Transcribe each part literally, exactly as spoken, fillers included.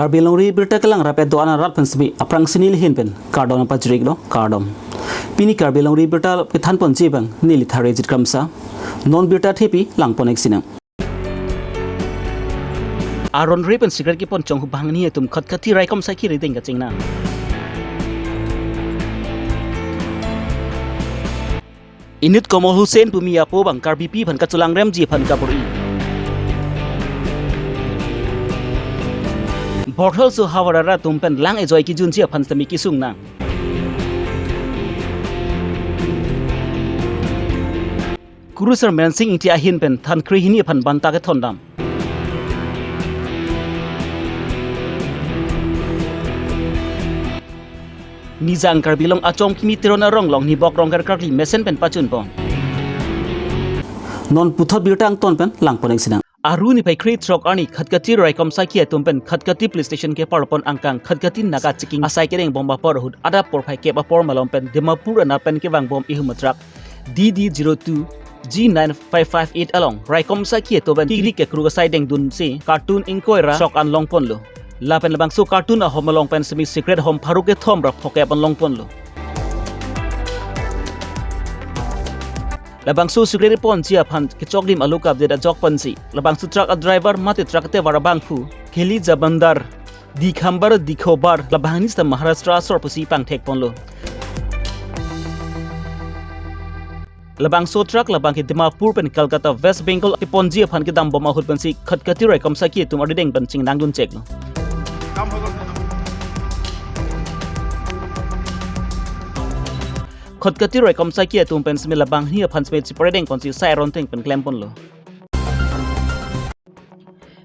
Karbi Longri Abirta kelang rapet do-an arat pen semi aphrangsi neli ahin pen kardom pajirlo, kardom. Pini Karbi Longri Abirta kethan ponji abang neli Tharejit Kramsa. Non birta thepi lang pon-ik sinang. Aron re pen cigarette kepon chonghu banghini atum Khatkhati raikom asai ke arideng kachingnang. Inut Kamal Hussain pu mi apo abang Karbipi aphan kacholangremji aphan kabor-i. Bortholso havar arat atum pen lang ejoi kejunji aphan semi kesungnang. Kurusar Mensing Ingti ahin pen than krehini aphan banta kethondam. Nijang Karbi Anglong achom kimi Teron arong along nibok rongker karkli mesen pen pachun pon. Non puthot birta angton pen lang pon-ik sinang. Aru niphai krethrok arni Khatkhati raikom asai ke atum pen Khatkhati police station keparlo pon angkang Khatkhati Naga checking asai kedeng bom apor ahut adap porphai kep apor malom pen Dimapur anat pen kevang bom ihum a-truck D D zero two G nine five five eight along raikom asai ke atum pen kiri kekruk asai dengdunsi carton ingkoi ra sok an long ponlo. Lapen labangso carton ahom along pen semi cigarette hom pharo kethom ra phokep an long ponlo. Labangso cigarette ponji aphan kechoklim aloka update ajok pensi labangso truck a-driver mate truck a-tevar abangphu Kheli Jabandar Dikhambar Dikhobar labangni sita Maharashtra asor pusi pangthek ponlo. Labangso truck labang ke Dimapur pen Kolkata West Bengal keponji aphan kedam bom ahut pensi Khatkhati raikom asai ke atum arideng pen chingnang dun cheklo. Khatkhati raikom asai ke atum pen semi labangni aphan semi chipredeng ponsi sai aron ateng pen klem ponlo.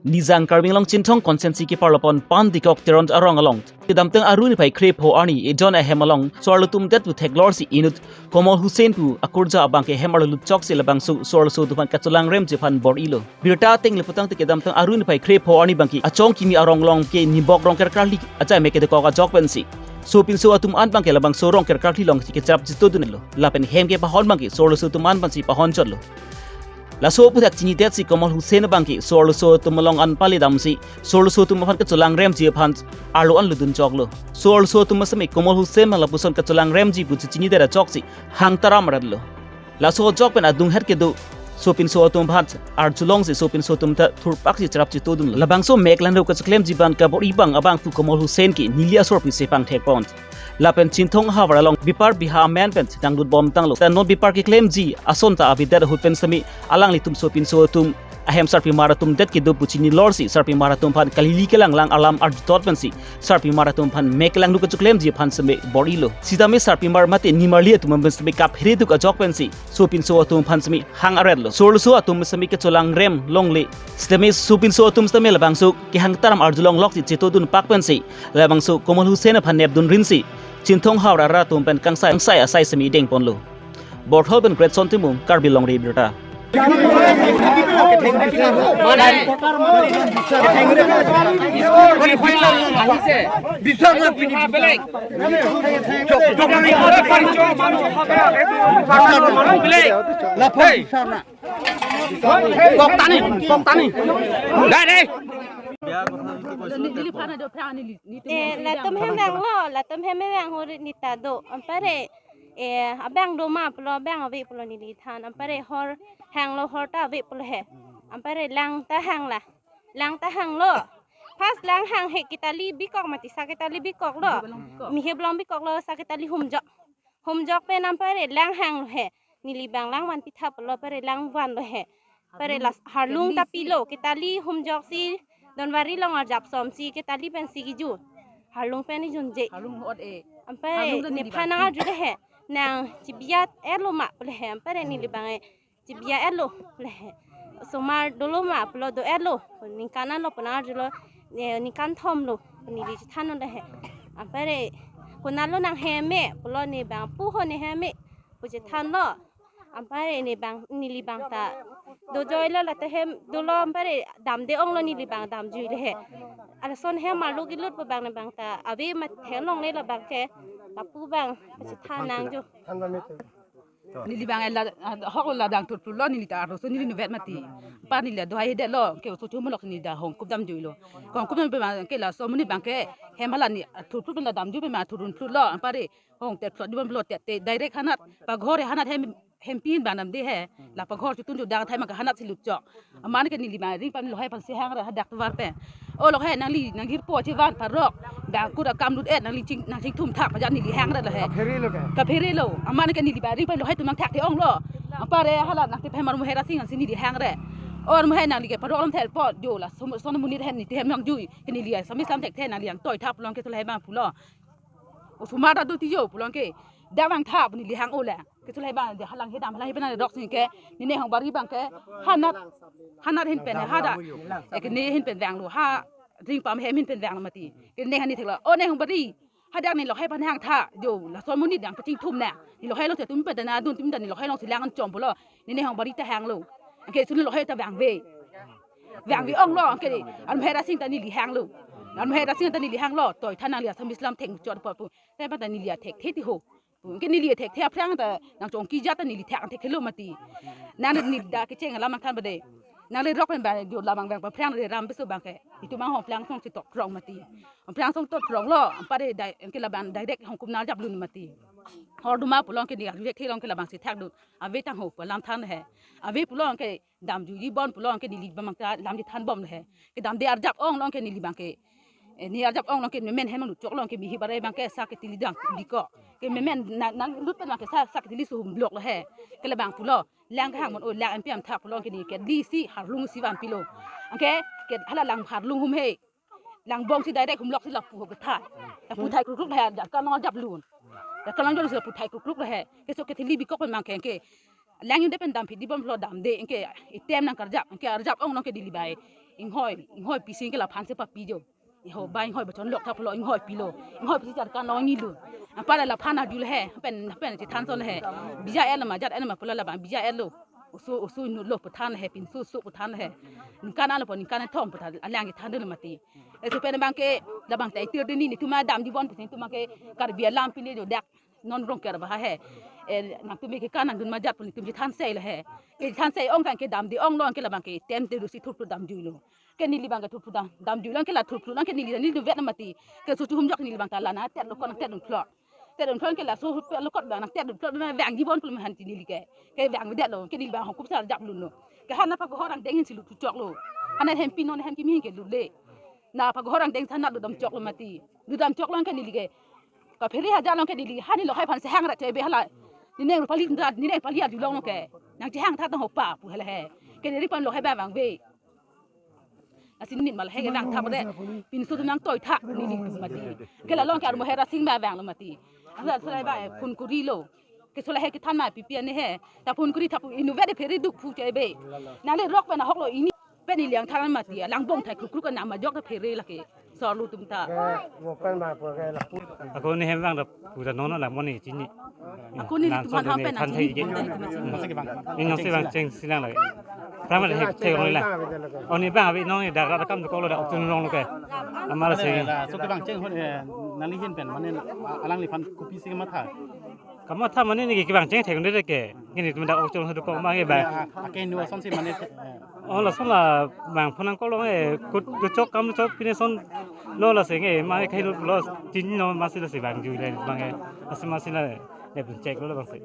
Nijang Karbi Anglong Chinthong constituency keparlo pon Pandikok Teron arong along kedamtang aru niphai krepho arni ejon ahem along so-arlo atum det pu theklorsi inut Kamal Hussain pu akurja abang ke hem arlo lutchoksi labangso so-arloso atum aphan kacholangremji aphan bor-ilo. Birta ateng le putangte kedamtang aru niphai krepho arni abang ke achom kimi arong along ke nibok rongker karkli ajai me kedekok ajok pensi sopinso atum an abang ke labangso rongker karkli alongsi kecharap chitodunlo. Lapen hem kepahon abang ke so-arloso atum an aphansi pahon chotlo. Laso aphuthak chinidetsi Kamal Hussain abang ke so-arloso atum along an pali damsi so-arloso atum aphan kacholangremji aphan arlo an lutdun choklo. So-arloso atum semi Kamal Hussain aphan lapuson kacholangremji pusi chinidet ajoksi hang taram aretlo. Laso ajok pen adunghet kedo sopinso atum aphan arjulongsi sopinso atum ta thurpaksi charap chitodunlo. Labangso mek langno kacheklemji aphan kabor-i abang abangphu Kamal Hussain ke neli asor pusi pangthek pon. Lapen Chinthong havar along bepar biha amen pen chetang lut bom tanglo. Ta non bepar keklemji ason ta avedet ahut pen semi alanglitum sopinso atum ahem sarpimar atum det kedo pu chinilorsi sarpimar atum aphan kalili kelanglang alam arjutot pensi sarpimar atum aphan mek langno kacheklemji aphan semi bor-ilo. Sitame sarpimar mate nimarli atum pen semi kaphere duk ajok pensi sopinso atum aphan semi hang aretlo. So-arloso atum semi kacholangrem longle. Sitame sopinso atum sitame labangso kehang taram arjulongloksi chitodun pak pensi labangso Kamal Hussain aphan nepdun rinsi Chinthong havar arat atum pen kangsai kangsai asai semi deng ponlo. Borthol pen Greatson Timung, Karbi Longri Abirta. Pok tani, pok tani. Dai, dai. Eh, latum hem vanglo, latum hem vang hori neta do. Anpare, eh, abang do ma pulo, abang ave pulo neli than. Anpare hor hanglo, hor ta ave pulo he. Anpare lang ta hangla. Lang ta hanglo. Pas lang hang he ketali bikok mati sa ketali bikoklo. Mihe belong bikoklo sa ketali humjok. Humjok pen anpare lang hanglo he. Neli abang lang vanpi tha pulo pare lang vanlo he. Pare las harlung ta pilo ketali humjoksi donvari along arjap somsi ketali pensi kejun. Harlung pen ijunje. Harlung hot e. Anpare harlung ta nephan nang arju le he. Nang chibiat erlo ma pule he. Anpare neli abang e chibiat erlo le he. Osomar dolo ma pulo do erlo. Ningkan anlo pu nang arjulo. Eh, ningkan thomlo. Neli chethanlo le he. Anpare konatlo nang hem me pulo ne abang pu ho ne hem me pu chethanlo. Anpare ne abang neli abang ta dojoilo lata hem dolo anpare damde onglo neli abang damjuilo he. Alason hem arlo kelut pu abang ne abang ta ave mat hem longle la abang ke lapu abang chethan nangjo. Neli abang la, ah, hok la dang thurthur lo, neli ta arloso neli inutvet mati. Anpar neli la dohai hedet lo, ke oso chum lok neli ta hongkup damjui lo. Hongkup dam abang ke laso amonit abang ke hem hala neli, ah, thurthur la damjui pema thurthur lo. Anpar re hong te thurthur dibom lo te te direct hanat. Paghor hanat hem, hempin abang damde he. La paghor chotun chodang athai abang ke hanat si lutchok. Amat ke neli abang ring pame lahai aphan si hang ra hadak tovar pen. O lahai nangli, nangli hirpo chevan parok. Bangkur akam lut et nangli ching, nangchingthum thak pajat neli hang ra lahai. Kaphere lo ke? Kaphere lo. Amat ke neli abang ring pame lahai atum abang thak the-ong lo. Anpar re hala nangte phem armu hera sing si neli hang ra. O armu he nangli ke parok lam thelpo jo laso amonit hen neli hem nangjui. Ke neli asam islam thekthe nangli nangtoi thap long ke laso lahai abang pulo. Osomar ta do tiyo pulo ke. Dak abang thap neli hang o le. Ke laso lahai abang de halang hedam halang hepen rok sing ke. Neli Nenghongbari abang ke. Hanat, hanat hin pen hada. Eh, ke ne hin pen vanglo ha. Ring pame hem hin pen vanglo mati. Ke ne hani theklo. O Nenghongbari. Hadak neli lahai aphan hang tha. Jo laso amonit abang pachingthum na. Neli lahai lo te atum pen dana adun atum ta neli lahai along si lang an chom pulo. Neli Nenghongbari ta hanglo. Anke laso neli lahai ta vangve. Vangve-ong lo, anke armu hera sing ta neli hanglo. Armu hera sing ta neli hanglo. Toi tha nangli asam islam thek muchot po pu. Te abang ta neli athekthe ti ho. Anke neli athekthe aphrang ta nangchongki jat ta neli thek thekthe lo mati. Nang neli dak kecheng alam nangthan bade. Nangli rok pen abang jo labang abang aphrang re ram beso abang ke. Itum abang Hongplang song si tok krong mati. Hongplang song tok krong lo, anpar re dai, anke labang direct hongkup nang arjap lun mati. Hor duma pulo ke neli direct the long ke labang si thak dun. Ave tang ho pu alam than he. Ave pulo ke damjuiji bon pulo ke neli abang ta lam chethan bom he. Ke damde arjap ong long ke neli abang ke. Eh, ne arjap ong long ke memen hem lutchok long ke mihi bare abang ke sa ketili dang diko. Ke memen na, nanglut pen abang ke sa, sa ketili suhum blok lo he. Ke labang pulo. Lang kehang mon o lang empiam thak pulo ke neli ketli si harlung si van pilo. Anke ke hala lang harlung hum he. Lang bong si direct humlok si lapu ho ketha. Lapu thai krukruk he, jat kan long arjap lun. Jat kan long jon si lapu thai krukruk he. Ke laso ketili bikok pen abang ke, ke. Lang yun de pen damphit dibom lo damde, anke item nangkarjap, anke arjap ong long ke neli abang. Inghoi, inghoi pi sing ke laphan si papi jo. Iho abang inghoi bachon lok thap lo inghoi pilo. Inghoi pi si jat kan long ngilu. Anpar laphan arju le he, pen, pen chethan son he. Bija el ma, jat el ma pulo labang, bija el lo. Oso, oso inut lo pu than he, pinso so pu than he. Ningkan alo po, ningkan thom pu than, alang chethan dun mati. Laso pen abang ke, labang ta itir dini, netum damji bon pu si netum ke Karbi alam pine jo dak. Non Rongker abang he. Eh, nangtum ke kan nangdun majat pu netum chethan sei le he. Ke chethan sei ong tang ke damde ong lo ke labang ke tem te do si thurthur damjui lo. Ke neli abang ke thurthur dam, damjui lo ke la thurthur lo ke neli, neli inutvet mati. Ke laso chuhum jok neli abang ta la nangtet lo kon nangtet dun phlot. Tet dun phlot ke laso hut pe lo kot abang nangtet dun phlot abang vangji bon pulo han ti neli ke. Ke vangvedet lo ke neli abang hongkup si arjap lun lo. Ke hanat paghor angdeng hin si lutchok lo. Hanat hempin non hem kimi hin ke lutle. Na paghor angdeng thanat lut damchok lo mati. Lut damchok lo ke neli ke. Kaphere hajar long ke neli, ha neli lahai aphan si hang ra chebe hala. Neli Nengrupali ta, neli Nengrupali arjulong lo ke. Nangchehang tha tang ho pa pu hala he. Ke neli ring pame lahai abang vangve. Lasi neli ma lahai ke vang thap re. Pinso atum nangtoi tha neli tum mati. Ke la long ke armu hera sing abang vanglo mati. Asa laso lahai abang phone kuri lo. Ke laso lahai kethan ma pipi ane he. Ta phone kuri tha pu inutvet de phere duk phu chebe. Nangli rok pen ahok lo ini. Pen ili ang tharan mati, lang bong thai krukruk anam ajok ta phere lake. Sorlu tum ta. Ke, mo pen ma po ke lapu. Ako ne hem vang da puta nono la mo ne chini. Ako nelitum aphan pen nang chini. Ini nong si vangcheng si lang lake. Pramar he thek rong la. Oni bang abi nong dak ra kam ko lo dak tun rong lo ke. Amar si. So kevangcheng hon, eh, nangli hin pen mane alangliphan kopi si kematha. Kamatha mane ne kevangcheng thek ne ke. Kini tum dak ok chong hadu kok ma ke ba. Ake nu ason si mane, eh. Oh, lason la bang phonang kolong e kut chok kam chok pine son lo lasi nge ma ke lo tin no ma si lasi vangju le bang e. Asi ma si la ne pun chek lo bang si.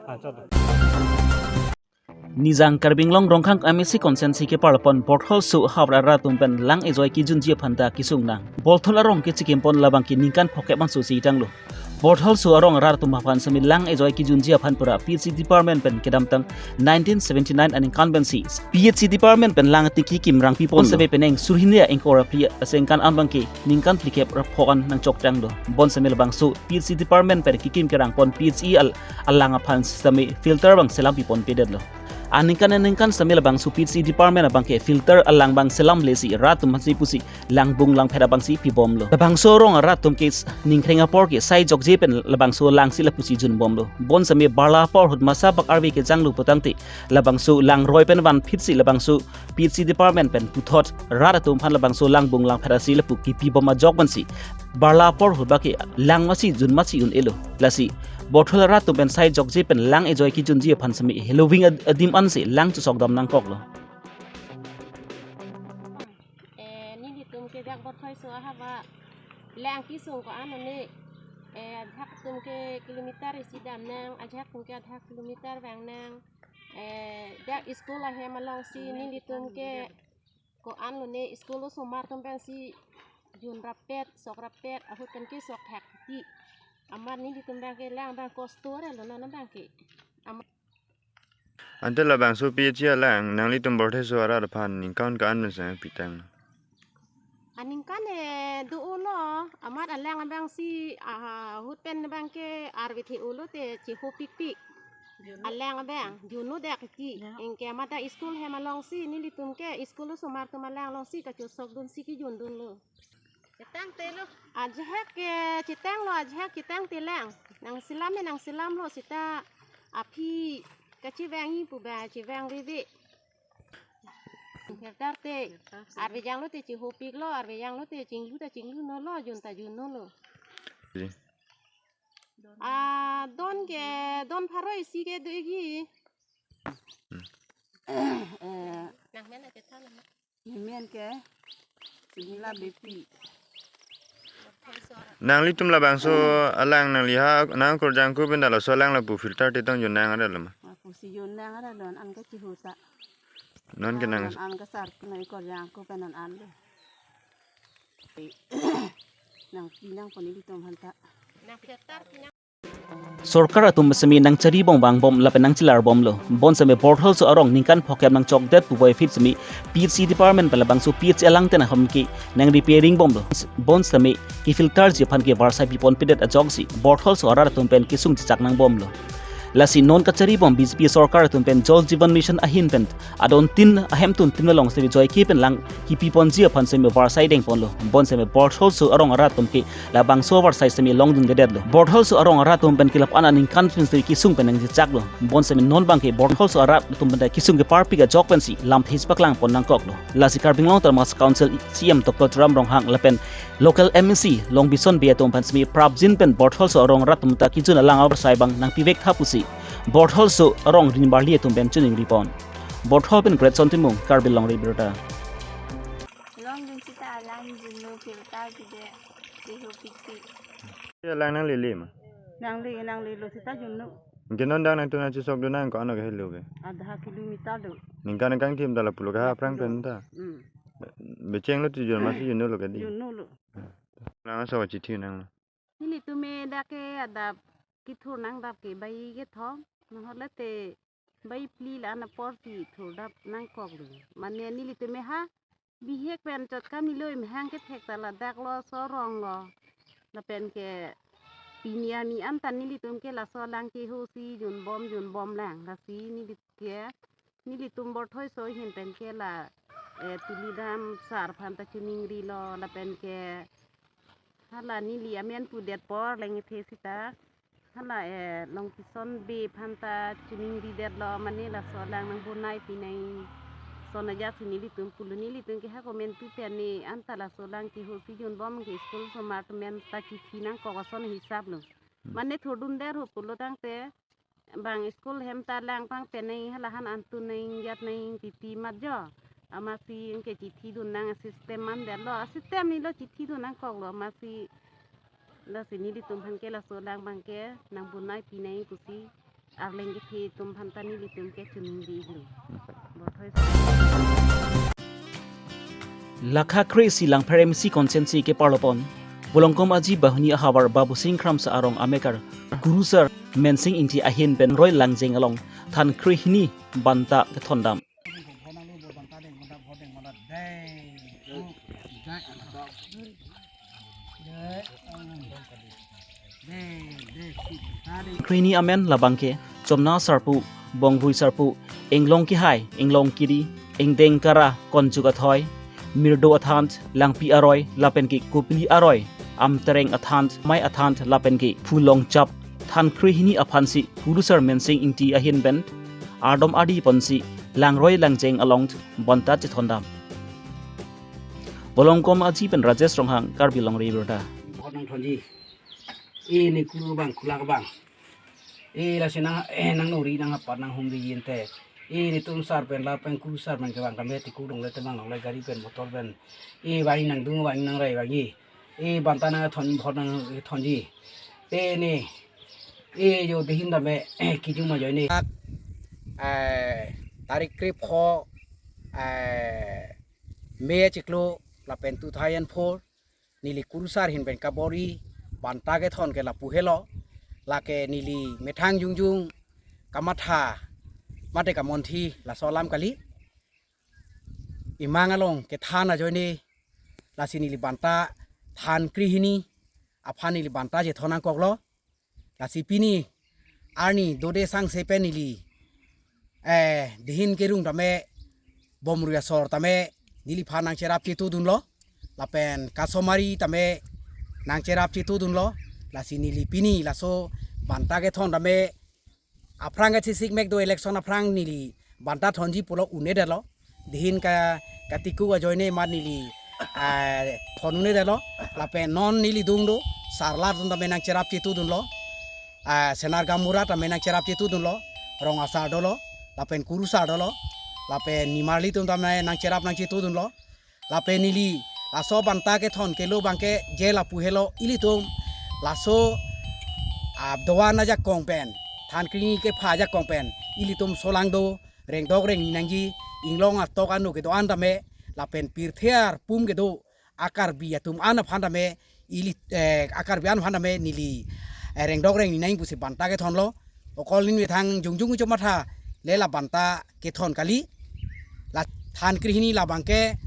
Ah, chot. Nijang Karbi Anglong Rongkhang M A C constituency keparlapon Borthol su Howrah rat atum pen lang ejoi kejunji aphan ta kesung nang. Borthol arong kechikim pon labang ke ningkan phokep anso si tanglo. Borthol su arong rat atum aphan semi lang ejoi kejunji aphan pura P H E department pen kedamtang nineteen seventy-nine aningkan pensi P H E department pen lang tiki kimrang pipon semi penang surhini ingkoi ra phli asengkan an bangke ningkan phlikep ra pho an nangchok tanglo. Bonsemi labangso P H E department pen kekim kerang pon P H E al alang aphan semi filter bang selam pipon pedetlo. Aningkan aningkan semi labangso P H E department abangke filter alang bang selam lesi rat atum aphansi pusi langbung langphet abangsi pibomlo. Labangso arong arat atum ke ningkreng apor ke sai jokje pen labangso langsi lapusi junbomlo. Bonsemi barla apor ahut masa bak arve kejanglo putangte labangso langroi pen vanphitsi labangso P H E department pen puthot rat atum aphan labangso langbung langphet asi lapu kipibom ajok pensi barla apor ahut bangke lang masi jun masi un-elo. Lasi Borthol arat atum pen sai jokje pen lang ejoi kejunji aphan semi heloving ad-, adim ansi lang chesokdam nangkoklo. Eh, nelitum ke dak Borthol so ahava lang kesung ko-an lone, eh, ajahak atum ke kilometer isi dam nang, ajahak atum ke adha kilometer vang nang, eh, dak school ahem alongsi nelitum ke ko-an lone school osomar atum pensi jun rappet, sok rappet, ahut pen kesok thak ti. Amat nelitum abang ke lang abang kosto re lo non abang ke. Am- Ante labangso P H E alang, nanglitum Borthol so arat aphan ningkan ko-an pen sang pitang? Aningkan e do-olo, amat alang abangsi, ah, ahut pen abang ke arve the-olo te chehopikpik. Alang abang, jun-o dak ti. Ya. Anke amat ta school hem alongsi, nelitum ke school osomar atum alang alongsi kachesokdunsi kejundunlo. Chetangtelo. Ajahak ke chetanglo, ajahak chetangte lang. Nangselam e nangselamlo seta aphi kachevangji pu ba chevang veve. Hertar te. Arve janglo te chehopiklo, arve janglo te chinglu ta chinglunolo, jun ta junnolo. Ji. Ah, don ke, don pharo isi ke do-ikji. Eh, nangmen ake than nang. Nangmen ke, nila bepi. Nanglitum labangso alang nangliha, nang korjang ko pen dala so alang lapu filter te tong jun nang ada lama. Lapusi jun nang ada don an ke chihuta. Non ke nang. An ke sar nang korjang ko pen an an lo. Nangpi nangpo nelitum aphanta. Sorkar atum semi nangchari bom vangbom lapen nangchelar bomlo. Bonseme Borthol so arong ningkan phokep nangchokdet puvoiphit semi P H E department pen labangso P H E alang ten ahom ke nang repairing bomlo. Bonseme kefilterji aphan ke varsai pipon pidet ajoksi Borthol so arat atum pen kesung chechak nangbomlo. Lasi non kachari bom B J P sorkar atum pen Jal Jeevan Mission ahin pen adon tin ahemtun tin along semi joike pen lang kipiponji aphan semi varsai dengponlo. Bonseme Borthol so arong arat atum ke labangso varsai semi longdundedetlo. Borthol so arong arat atum pen kelap an aningkan pen semi kesung pen nangchechaklo. Bonseme non abang ke Borthol so arat atum pen kesung keparpik ajok pensi lamthe chepaklangpon nangkoklo. Lasi Karbi Anglong Autonomous Council C E M Doctor Tuliram Ronghang lapen local M A C Longbison Bey atum aphan semi prapjin pen Borthol so arong arat atum ta kejun alang avarsai abang nangpivek tha pusi Borthol so arong rinbarli atum pen chiningripon. Borthol pen Greatson Timung, Karbi Longri Abirta. Longdun sita alang junlo filter pide, chehopikpik. Alang nanglele ma? Nangle, nanglelo sita junlo. Anke non dak nangtum nangchesokdun nang ko-an ke helo ke? Adha kilometer do. Ningkan ningkan tim dala pulo ke ha aphrang pen ta. Hmm. Bechenglo tu jun masi junnolo ke dei. Junnolo. Nang so chithi nanglo. Nelitum e dak ke adap kethur nangdap ke bai kethom. Nahole te bai phli la-an apor si thurdap nangkoklo. Mane nelitum e ha bihek pen chot kam nilo imhang kethek ta ladak lo so arong lo. Lapen ke pini arni an ta nelitum ke laso alang kehosi junbom junbom lang. Lasi neli ke nelitum Borthol so ahin pen ke la, eh, Tuliram sir aphan ta chiningrilo lapen ke hala neli amen pudet apor lengthe sita hala, eh, Longbison Bey aphan ta chiningridetlo mane laso alang nangbonai pinai ason ajatsi nelitum pulo, nelitum ke ha komantu pen ne anta laso alang kehosi junbom ke school osomar atum pen ta chithi nangkok ason hisaplo. Mane thurdundet ho pulo tangte bang school hem ta lang pangpen nang hala han antu nang jat nang titi mat jo. Amatsi anke chithidun nang system mandetlo, system nilo chithidun nangkoklo, amatsi lasi nelitum aphan ke laso alang abang ke nangbonai pinai pusi arleng kethe atum aphan ta nelitum ke chiningri-iklo. Borthol. Lakha kre-isi Langpher M C constituency keparlopon Volongkom Aji Bahuni ahavar Babusing Kramsa arong amekar Kurusar Mensing Ingti ahin pen roi langjeng along than krehini banta kethondam. Krehini amen labang ke Chomna Sarpo, Bongrui Sarpo, Inglong Kehai, Inglong Kiri, Ingdeng Kara, Konjuk Athoi, Mirdo Athant, Langpi Aroi, lapen ke Kopili Aroi, Amtereng Athant, Mai Athant, lapen ke Phulongchap, than krehini aphansi Kurusar Mensing Ingti ahin pen ardom ardi ponsi langroi langjeng along banta chethondam. Volongkom Aji pen Rajesh Ronghang, Karbi Longri Abirta. Bhot nangthonji. Ini kuru abang, kulak abang. E lasi nang, eh, nang nori nang apar nang humri yin te. E netum sar pen la pen kurusar pen kevang kame tiku longle temang longle gari pen motor pen. E vang nangdung vang nangrai vangji. E banta nangthon bhot nangthonji. Te ne. E jo dehin tame kijum ajoine. Eh, tarik krepho, eh, May chiklo lapen two thousand four. Neli kurusar ahin pen kabor-i banta kethon ke lapu helo. Lake neli methang jongjong kamatha mate kamonthi laso alam kali. Imang along kethan ajoine lasi neli banta than krehini aphan neli banta chethon nangkoklo. Lasi pini arni dode sangse pen neli, eh, dehin kerung tame bomrui asor tame neliphan nangcherap chetudunlo. Lapen kasomari tame nangcherap chetudunlo. Lasi neli pini laso banta kethon tame aphrang kachesik mek do election aphrang neli banta thonji pulo un-edetlo. Dehin ka katiku ajoine mar neli, ah, thon un-edetlo. Lapen non neli dung do, sarlar atum tame nangcherap chetudunlo. Ah, Senar Gamura tame nangcherap chetudunlo. Rong asar dolo, lapen kurusar dolo, lapen nimarli atum tame nangcherap nangchetudunlo. Lapen neli laso banta kethon kelo abangke je lapu helo ilitum laso, ah, doan ajakong pen, than krehini kepha ajakong pen ilitum solangdo, rengdok rengni nangji, inglong atok ano kedo-an tame, lapen pirthe arpum kedo a-Karbi atum an aphan tame, ili, eh, a-Karbi an aphan tame neli, eh, rengdok rengni nang pusi banta kethonlo. Okol neli methang jongjong chomatha le la banta kethon kali. La than krehini labangke,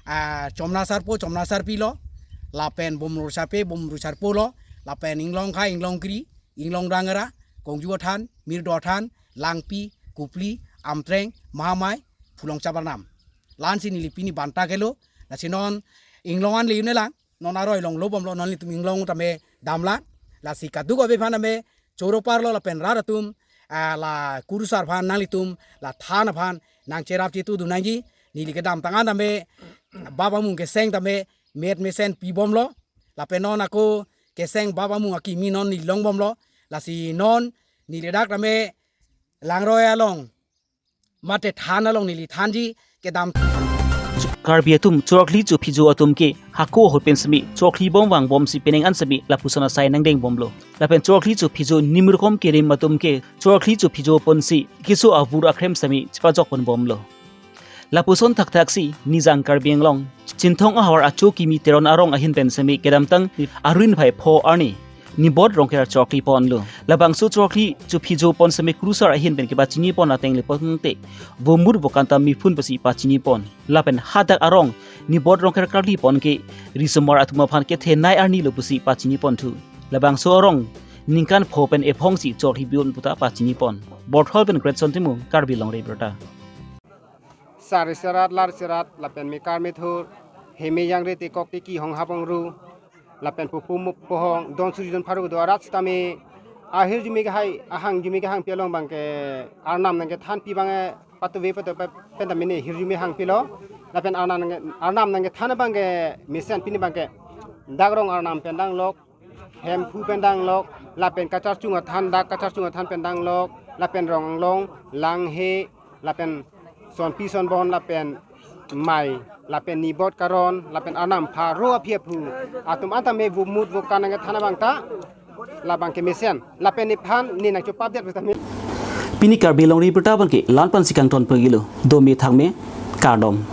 ah, chomna sarpo chomna sarpi lo, lapen bomrui sarpe bomrui sarpo lo, lapen inglong kha inglong kri, inglong dangra, Kongju athan, Mirdo athan, Langpi, Kopili, Amtreng, Mahamai, Phulongchap arnam. La-ansi neli pini banta kelo. Lasi non inglong an le-un-elang, non aroi longlo bomlo, non ilitum inglong tame damlang. Lasi kaduk ave aphan tame choro parlo lapen rat atum, ah, la kurusar aphan nanglitum la than aphan nangcherap chetudun nangji. Neli kedamtang an tame bap amung keseng tame met mesen pibomlo. Lapen non ako keseng bap amung akimi non neli longbomlo. Lasi non neli dak tame langroi along mate than along neli thanji kedam. Karbi atum chorokli chophijo atum ke hako ahut pen semi chorokli bom vangbomsi penang an semi lapuson asai nangdengbomlo. Lapen chorokli chophijo nimrukom kerim atum ke chorokli chophijo ponsi keso avur akrem semi chepajokponbomlo. Lapuson thakthaksi Nijang Karbi Anglong Chinthong ahavar acho kimi Teron arong ahin pen semi kedamtang Arun phai pho arni Nibot Rongker chorokli ponlo. Labangso chorokli chophijo pon semi kurusar ahin pen kepachinipon ateng le ponte vomur vokan ta miphun pusi pachinipon. Lapen hadak arong Nibot Rongker karlipon ke risomar atum aphan kethenei arni lo pusi pachinipon thu. Labangso arong ningkan pho pen ephongsi chorokli bi-un puta pachinipon. Borthol pen Greatson Timung, Karbi Longri Abirta. Sar serat, lar serat, lapen mekar methur, heme jangre tekok teki hong habong ru, lapen pupu mup pohong, don suri don pharu do arat sitame, ahirjume kahai, ahangjume kahang pi along abangke, arnam nangkethan pi abangke, patuve patu pe-, pen tame ne hirjume hangpilo, lapen arnam nangke, arnam nangkethan abangke, mesen pini abangke, dak rong arnam pen danglok, Hemphu pen danglok, lapen kacharchung athan dak kacharchung athan pen danglok, lapen Rong Anglong, Langhe, lapen Sonpi Sonbon, lapen Mai, lapen Nibot Karon, lapen arnam pharo aphi aphu. Atum anta me vomut vokan nangkethan abang ta, labangke mesen. Lapen nephan ne nangchopap det ta me. Pini Karbi Longri Abirta abangke la-an pensi kangton pagilo. Dome thangme, kardom.